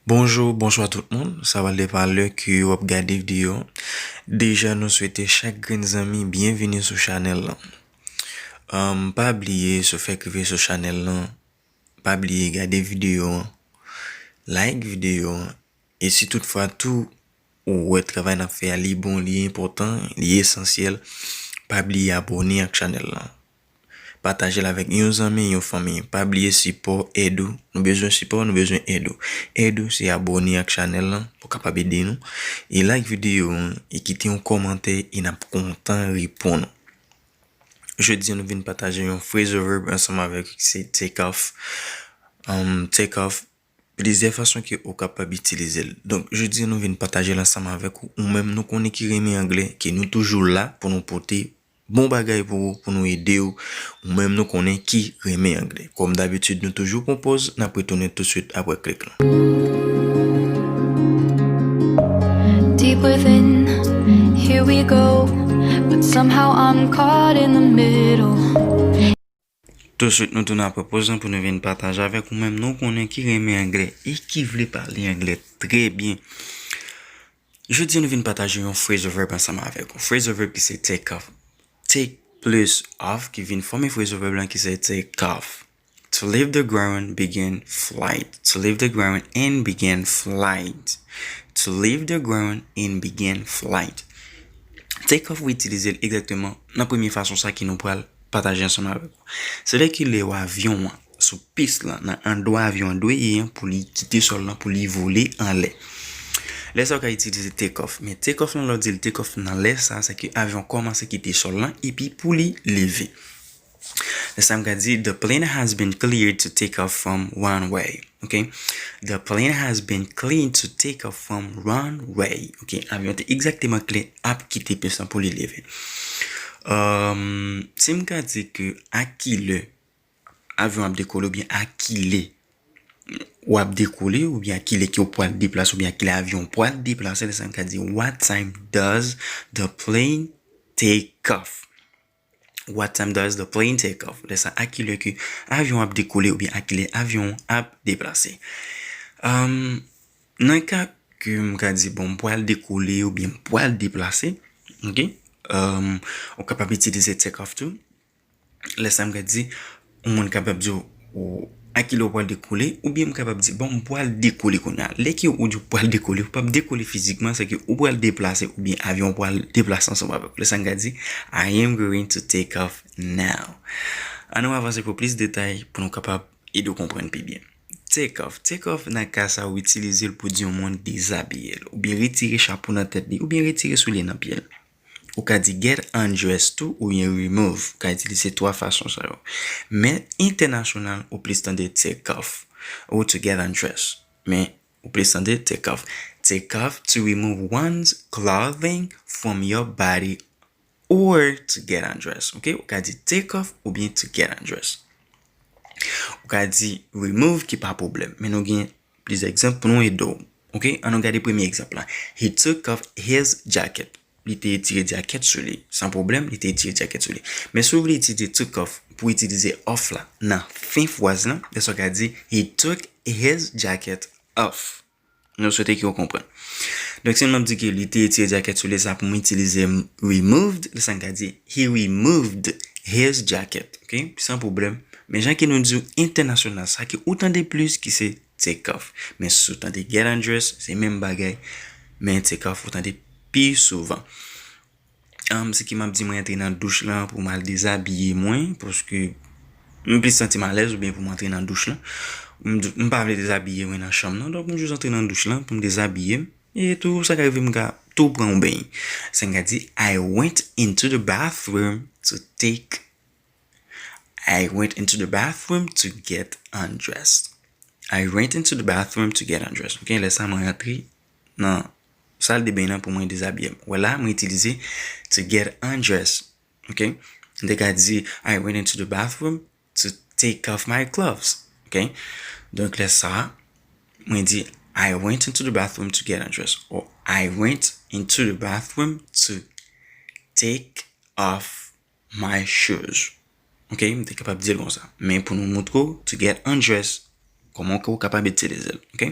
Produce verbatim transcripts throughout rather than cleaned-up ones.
Bonjou, bonswa tout moun. Sa pral depann lè ke w ap gade videyo an. Deja, nou swete chak grenn zanmi byenvini sou chanèl lan. Ahn, pa bliye, si w fèk rive sou chanèl lan, pa bliye gade videyo an, like videyo an, e si toutfwa tou ou wè travay n ap fè a li bon, li enpòtan, li esansyèl, pa bliye abòne ak chanèl lan. Pataje l avèk yon zanmi, yon fanmi. Pa bliye sipò, èd ou. Nou bezwen sipò, nou bezwen èd ou. Èd ou se abòne ak chanèl lan pou w kapab ede nou. E like videyo an, e kite yon kòmantè, e n ap kontan reponn ou. Jodi a, nou vin pataje yon phrasal verb ansanm avèk, se take off. Um, take off, plizyè fason ke ou kapab itilize l. Donk, jodi a, nou vin pataje l ansanm avèk ou. Ou menm, nou konnen ki renmen anglè, ke nou toujou la pou nou pote bon bagay pou ou, pou nou ede w. Ou menm, nou konnen ki renmen anglè. Kòm dabitid, nou toujou pran pòz, n ap retounen toutswit apre klik lan. Deep within, here we go. But somehow I'm caught in the middle. Toutswit, nou tounen apre pòz lan pou nou vin pataje avèk ou menm. Nou konnen ki renmen anglè e ki vle pale anglè trè byen. Jodi a, nou vin pataje yon phrasal verb ansanm avèk ou. Phrasal verb ki se take off. Take plus off ki vin fòme phrasal verb lan ki se take off. To leave the ground, begin flight. To leave the ground and begin flight. To leave the ground and begin flight. Take off, ou itilize l egzakteman nan premye fason sa ke nou pral pataje ansanm avèk ou. Se lè ke lè w avyon an sou pis lan, nan andwa avyon an dwe ye an pou li kite sòl lan, pou li vole anlè. Lè sa a, ou ka itilize take off. Men take off lan, lè w di l take off nan lè sa a, se ke avyon kòmanse kite sòl lan epi pou li leve. Lè sa a, m ka di, the plane has been cleared to take off from runway. Ok? The plane has been cleared to take off from runway. Ok? Avyon te egzakteman klè ap kite pis lan pou li leve. Um, si m ka di ke a ki lè avyon ap dekole oubyen a ki lè w ap dekole oubyen a ki lè ke w pral deplase oubyen a ki lè avyon pral deplase, lè sa a m ka di, what time does the plane take off? What time does the plane take off? Lè sa a, a ki lè ke avyon ap dekole oubyen a ki lè avyon ap deplase? Um, nan ka ke m ka di, bon, m pral dekole oubyen m pral deplase, ok? Um, ou kapab itilize take off tou. Lè sa a, m ka di, yon moun kapab di w, ou, a ki lè w pral dekole, oubyen m kapab di, bon, m pral dekole kounye a. Lè ke ou di w pral dekole, ou p ap dekole fizikman, se ke ou pral deplase, oubyen avyon pral deplase ansanm avèk ou. Lè sa a, m ka di, I am going to take off now. Ann nou avanse pou plis detay, pou nou kapab ede w konprann pi byen. Take off. Take off, nan ka sa, ou itilize l pou di yon moun dezabiye l, oubyen retire chapo nan tèt li, oubyen retire soulye nan pye l. Ou ka di get undressed tou oubyen remove. Ou ka itilize twa fason sa yo. Men entènasyonal, ou plis tande take off ou to get undressed. Men ou plis tande take off. Take off to remove one's clothing from your body or to get undressed. Ok? Ou ka di take off oubyen to get undressed. Ou ka di remove ki pa pwoblèm. Men nou gen plizyè egzanp pou nou ede w. Ok? Ann nou gade premye egzanp la. He took off his jacket. Li te retire djakèt sou li. San pwoblèm, li te retire djakèt sou li. Men si w vle itilize took off pou itilize off la nan fen fraz lan, lè sa w ka di, he took his jacket off. Nou swete ke w konprann. Donk, si m ap di ke li te retire djakèt sou li, sa pou m itilize m-, removed, lè sa m ka di, he removed his jacket. Ok? San pwoblèm. Men jan ke nou di w entènasyonal, sa ke ou tande plis ki se take off. Men si w tande get undressed, se menm bagay. Men take off, ou tande pi souvan. Ahn, se ki m ap di mwen antre nan douch lan pou m al dezabiye mwen, paske m plis santi m alèz oubyen pou m antre nan douch lan. M, m pa vle dezabiye mwen nan chanm nan, donk m jis antre nan douch lan pou m dezabiye m. E tou, sa ka rive m ka tou pran yon beny. Sa m ka di, I went into the bathroom to take I went into the bathroom to get undressed. I went into the bathroom to get undressed. Ok, lè sa mwen rantre nan sal de beny nan pou mwen dezabiye m. Wè la, mwen itilize to get undressed. Ok, m te ka di, I went into the bathroom to take off my gloves. Ok, donk lè sa, mwen di, I went into the bathroom to get undressed. Or, I went into the bathroom to take off my shoes. Ok, m te kapab di l konsa. Men pou nou montre w, to get undressed, kòman ke w kapab itilize l. Ok?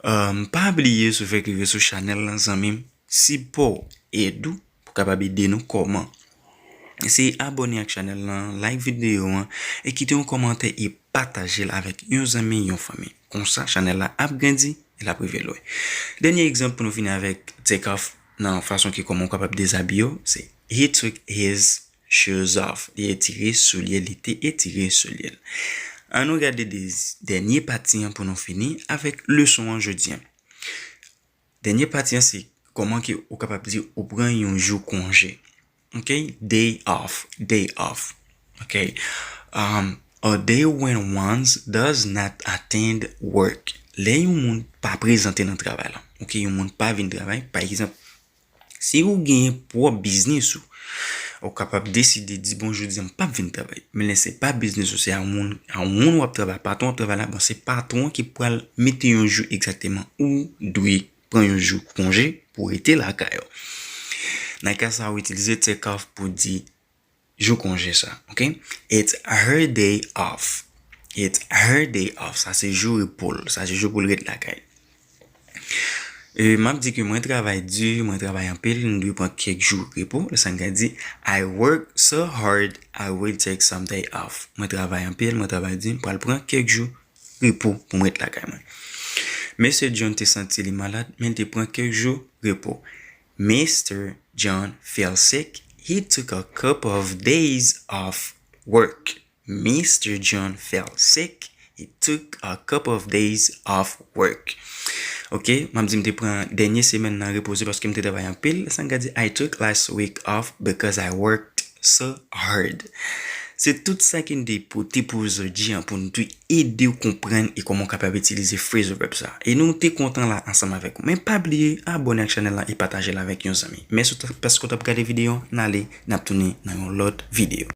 Um, pa bliye si w fèk rive sou chanèl lan, zanmi m, sipò w, èd ou pou kapab ede nou. Kòman? Se abòne ak chanèl lan, like videyo an, e kite yon kòmantè e pataje l avèk yon zanmi, yon fanmi. Konsa, chanèl la ap grandi e l ap rive lwen. Dènye egzanp pou nou fini avèk take off nan fason ki kòman w kapab dezabiye w, se he took his shoes off. Li etire soulye, li te etire soulye l. An nou gade de, dènye pati an pou nou fini avèk leson an jodi an. Dènye pati an se kòman ke ou kapab di ou pran yon jou konje. Ok? Day off, day off. Ok? Um, a day when one does not attend work. Lè yon moun pa prezante nan travay la. Ok? Yon moun pa vin travay. Pa egzanp, si ou gen pwòp biznis ou, ou kapab deside di, "Bon, jodi a m p ap vin travay." Men lè se pa biznis ou, se a moun, a moun w ap travay, patwon w ap travay la, bon, se patwon an ki pral mete yon jou egzakteman ou dwe pran yon jou konje pou rete lakay ou. Nan ka sa, ou itilize take off pou di jou konje sa, ok? It's her day off. It's her day off. Sa se jou repo l. Sa se jou pou l ret lakay. E, m ap di ke mwen travay di, mwen travay anpil, m dwe pran kèk jou repo. Lè sa n ka di, "I work so hard, I will take some day off." Mwen travay anpil, mwen travay di, m pral pran kèk jou repo pou m ret lakay mwen. Mesye John te santi li malad, men l te pran kèk jou repo. Mister John fell sick. He took a couple of days off work. Mister John fell sick. He took a couple of days off work. Ok, m ap di m te pran dènye semèn nan repoze paske m te travay anpil. Sa n ka di, "I took last week off because I worked so hard." Se tout sa ki n te pote pou jodi an, pou n te ede w konprann e kòman w kapab itilize phrasal verb sa. E nou te kontan la ansanm avèk ou. Men pa bliye abòne ak chanèl la e pataje l avèk yon zanmi. Mèsi paske w t ap gade videyo an. N ale, n ap tounen nan yon lòt videyo.